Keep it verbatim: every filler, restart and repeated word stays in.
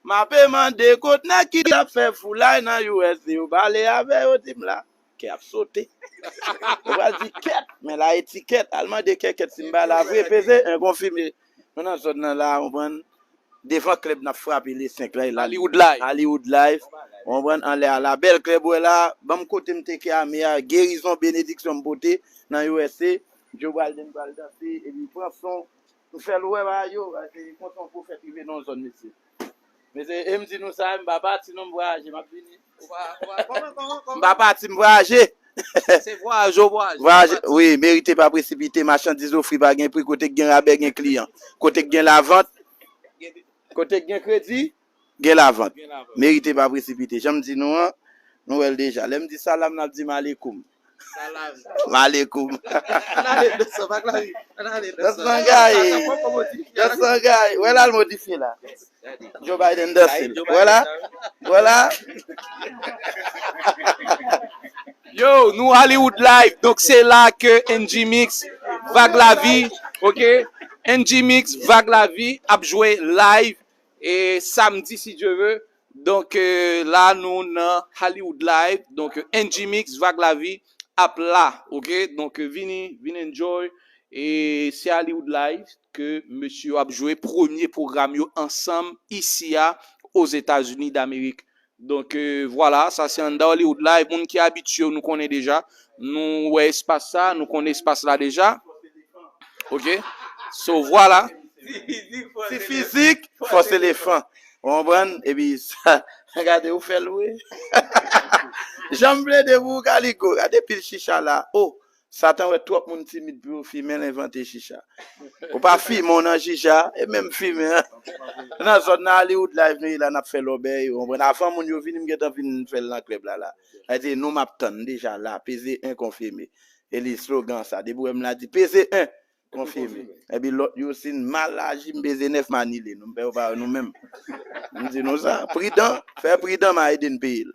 M ape mande kot nèg ki t ap fè foulay nan U S A yo pale avè yo, di m la. Kè ap sote. Ou pral di kèt, men la etikèt. Al mande kèkèt si m pa la vre, peze en konfime. Nou nan zòn nan la, ou konprann? Devan klèb n ap frape le senk la, e la. Hollywood Live. Hollywood Live. Ou konprann? Anlè a la, bèl klèb, wè la, ban m kote m teke ame a, gerizon, benediksyon m pote nan U S A. Joe Biden pral danse, epi pran son, m fè l wè bagay yo, se konsa yon pwofèt rive nan yon zòn, mesye. Mesye, e m di nou sa, m pa pati non, m vwayaje, m ap vini. Ou pa, ou pa, kòman, kòman, kòman? M pa pati, m vwayaje. Se vwayaje, w vwayaje. Vwayaje, wi, merite pa presipite, machandiz ofri pa gen pri, kote k gen rabè, gen kliyan. Kote k gen lavant, kote k gen kredi, gen lavant. Gen lavant. Merite pa presipite. Jan m di nou an, nou wè l deja. Lè m di salam, n ap di malekoum. Salam. Malekoum. Ann ale, Dòs Langay. Ann ale, Dòs Langay. Dòs Langay. Wè l al modifye la. Joe Biden danse. Wè la. Wè la. Yo, nou Hollywood Live. Donk, se la ke N G Mix, Vag Lavi, ok? N G Mix, Vag Lavi ap jwe live e samdi, si Dye ve. Donk, euh, la, nou nan Hollywood Live. Donk, N G Mix, Vag Lavi ap la, ok? Donk, euh, vini, vin enjoy. E se Hollywood Live ke mesye yo ap jwe premye pwogram yo ansanm isi a, Ozetazini Damerik. Donk, euh, vwala, sa se anndan Hollywood Live. Moun ki abitye yo, nou konnen deja. Nou wè espas sa, nou konnen espas la deja. Ok? So, vwala. Ti fizik, fòs elefan. Ou konprann? Epi sa, gade, ou fè l vre. Jan m plede pou ou, Kaliko. Gade pil chicha la. Oh, Satan wè twòp moun timid pou yo fimen, l envante chicha. Ou pa fimen, w nan chicha, e menm fimen an. Nan zòn nan Hollywood Live, nou ye la, n ap fè lòbèy, ou konprann? Avan moun yo vini, m gentan vin fè l nan klèb la, la. Sa vle di, nou m ap tann deja la, peze en konfime. E li slogan sa, depi w wè m la di, peze en, konfime. Epi lòt yo, si n mal aji, m peze nèf, m anile nou, m pè yo pa wè nou menm. M di nou sa, pridan, fè pridan, m a ede n peye l.